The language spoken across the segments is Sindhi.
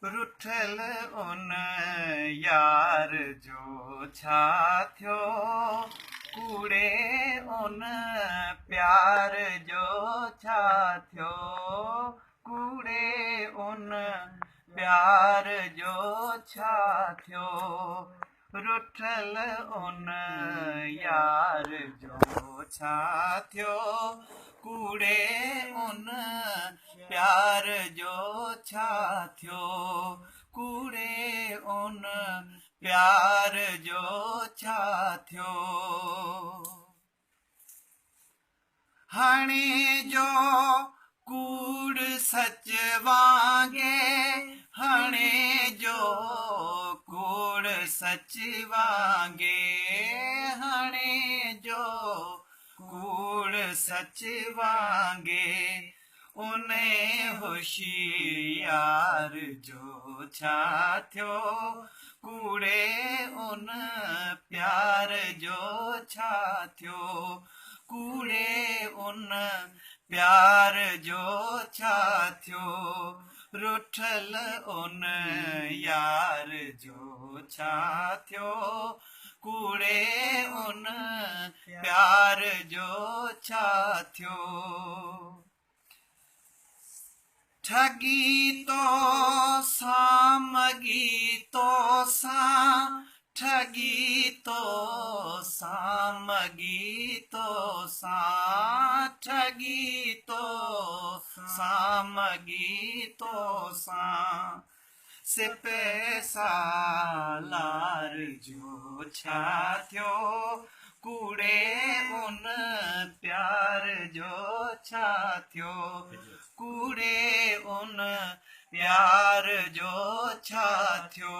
رٺل ان يار جو ڇا ٿيو، ڪوڙي ان پيار جو ڇا ٿيو، ڪوڙي ان پيار جو ڇا ٿيو، رٺل ان يار جو ڇا ٿيو، ڪوڙي ان پيار جو ڇا ٿيو، ڪوڙي ان پيار جو ڇا ٿيو. هڻي جو ڪوڙ سچ وانگي، هڻي جو ڪوڙ سچ وانگي، هڻي جو ڪوڙ سچ وانگي، انهي هوشيار جو ڇا ٿيو، ڪوڙي ان پيار جو ڇا ٿيو، ڪوڙي ان پيار جو ڇا ٿيو، رٺل ان يار جو ڇا ٿيو، ڪوڙي ان پيار جو ڇا ٿيو. ٺڳي تو سان مڳي تو سان، ٺڳي تو سان مڳي تو سان، ٺڳي تو سان مڳي تو سان، سپهه سالار جو ڇا ٿيو، ڪوڙي ان پيار جو ڇا ٿيو، ڪوڙي ان پيار جو ڇا ٿيو.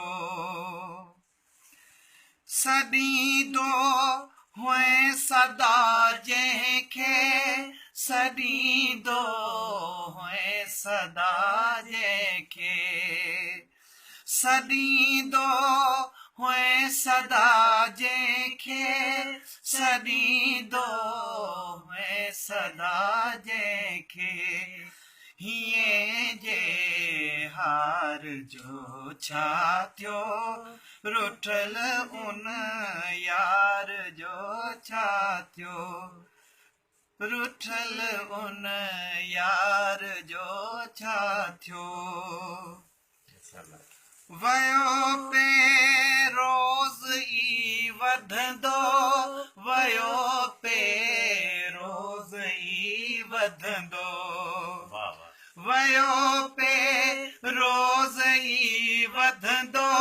سڏيندو هئين سدا جنهن کي، سڏيندو هئين سدا جنهن کي، سڏيندو هئين سدا جنهن کي، سڏيندو هئين سدا جنهن کي، هينئين جي هار جو ڇا ٿيو، رٺل ان يار جو ڇا ٿيو، رٺل ان يار جو ڇا ٿيو. ويو پي روز ئي وڌندو، ويو پي روز ئي وڌندو، ويو پي روز ئي وڌندو،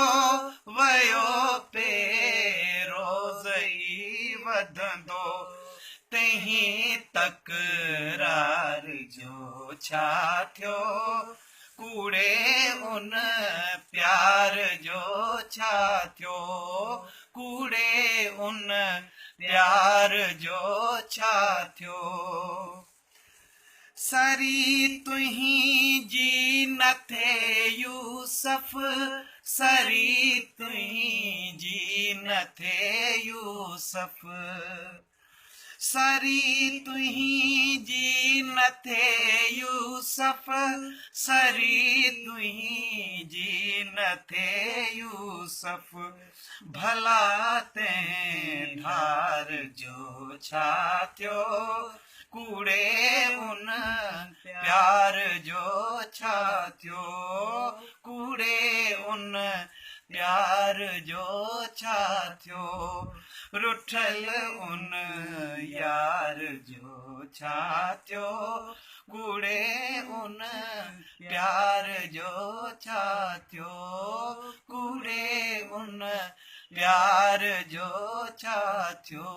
ويو پي روز ئي وڌندو، تنهين تڪرار جو ڇا ٿيو، ڪوڙي ان پيار جو ڇا ٿيو، ڪوڙي ان پيار جو ڇا ٿيو. سري تنهنجي نه ٿئي يوسف، سري تنهنجي نه ٿئي يوسف، سري تنهنجي نه ٿئي يوسف، سري تنهنجي نه ٿئي يوسف، ڀلا تنهن ڌار جو ڇا ٿيو، ڪوڙي ان پيار جو ڇا ٿيو، ڪوڙي ان پيار جو ڇا ٿيو، رٺل ان يار جو ڇا ٿيو، ڪوڙي ان پيار جو ڇا ٿيو، ڪوڙي ان پيار جو ڇا ٿيو.